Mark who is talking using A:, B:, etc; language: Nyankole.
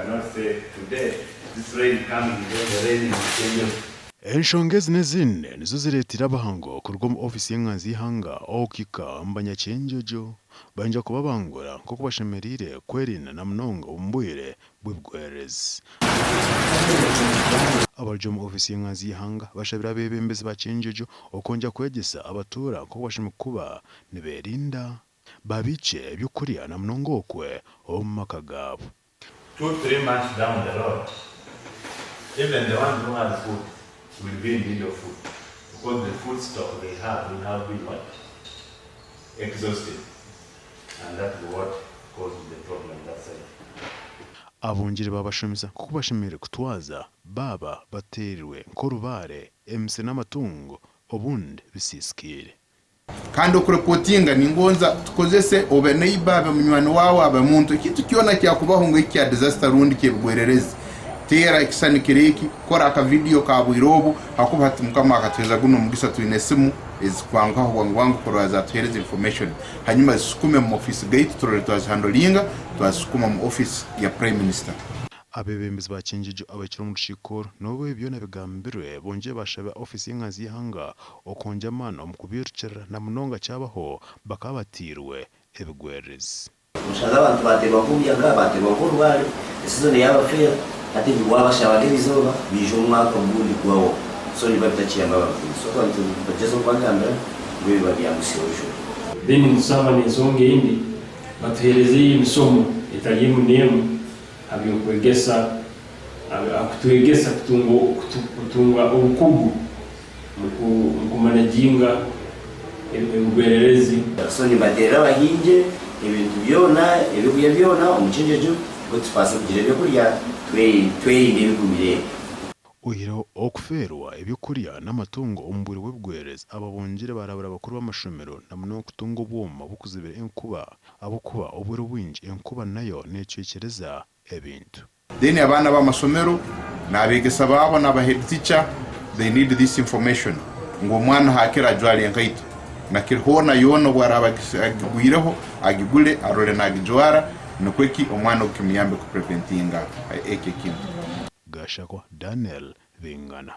A: cannot say today this rain coming then the rain is changing.
B: Enshonga ezi n'ezindi nizo zireeteire abahangu kuruga omu ofiisi y'enganzi y'eihanga okuhika omu banyakyenjojo baija kubabangura nk'oku bashemereire kwerinda na munonga omu bwire bw'ebigwererezi. Abarugire omu ofiisi y'enganzi y'eihanga bashabire abeebembezi ba Kyenjojo okwongyera kwegyesa abatuura nk'oku bashemereire kuba nibeerinda babiikye eby'okurya na munonga okwe omu maka gaabo.
A: Two, months down the road, even the ones who has food will be in need of food because the food stock they have will have been what? Exhausted and that is what caused the problem that side.
B: Abongyire baabashomesa nk'oku bashemereire kutwaza baaba bateerirwe nk'orubaare, emisiri n'amatungo obundi bisiisikaire.
C: Kandi okurepotinga ningonza tukozese obe neighbor abe munywani wawe abe muntu ekintu kyona kyakubaho ngu eki kya disaster rundi kyebigwererezi teera ekisani kiri eki kora aka video ka bwire obu hakuba hati mukama akatuheza gunu omugisa twine esimu ezikwanguhaho bwangu bwangu kurora zatuhereza information hanyuma zisukume mu office gaitu turore twazihandolinga twazisukuma mu office ya prime minister.
B: Abeebembezi ba Kyenjojo abahikire omu rukiiko oru n'obu ebi byona bigambirwe, bongyeire baashaba ofiisi y'enganzi y'eihanga okwongyera amaani omu kubairukirira na munonga kyabaho bakaba batairwe ebigwererezi.
D: Oshange abantu baateerwa nk'omuyaga, baateerwa nk'orubaare, esizoni yaabafeera, hati waabashabaga erizooba, baija omwaka ogundi gwawa. So nibiba bitakiyamba abantu. So abantu nitugyezaho kubagambira ngu ebyo babyangutsyeho juba.
E: Then nitusaba n'ensonga endi batuhereze emisomo etari emu n'emu ahabyokwegesa akutwegesa kutunga obukugu mukumanaginga ebigwererezi.
D: So nimbaterera abahingye ebintu byona, ebyokurya byona omu kyengyegyo nikwo tubaase kugira ebyokurya twerinde ebigumire ebi.
B: Oihireho okufeerwa eby'okurya n'amatungo omu bwire bw'ebigwererezi, aba bongyeire baarabura abakuru b'amashomero na munonga kutunga obwoma bw'okuzibira enkuba ahabw'okuba obwire obwingi enkuba nayo neecwekyereza ebintu.
C: Then abaana b'amasomero n'abeegesa baabo n'aba head teacher they need this information ngu omwana hakire ajware enkaito na kiri hoona yoona obu araabe agigwireho agigure arore nagijwara nikwo eki omwana ogu kimuyambe ku preventinga eki ekintu.
B: Gashakwa Daniel Bingana.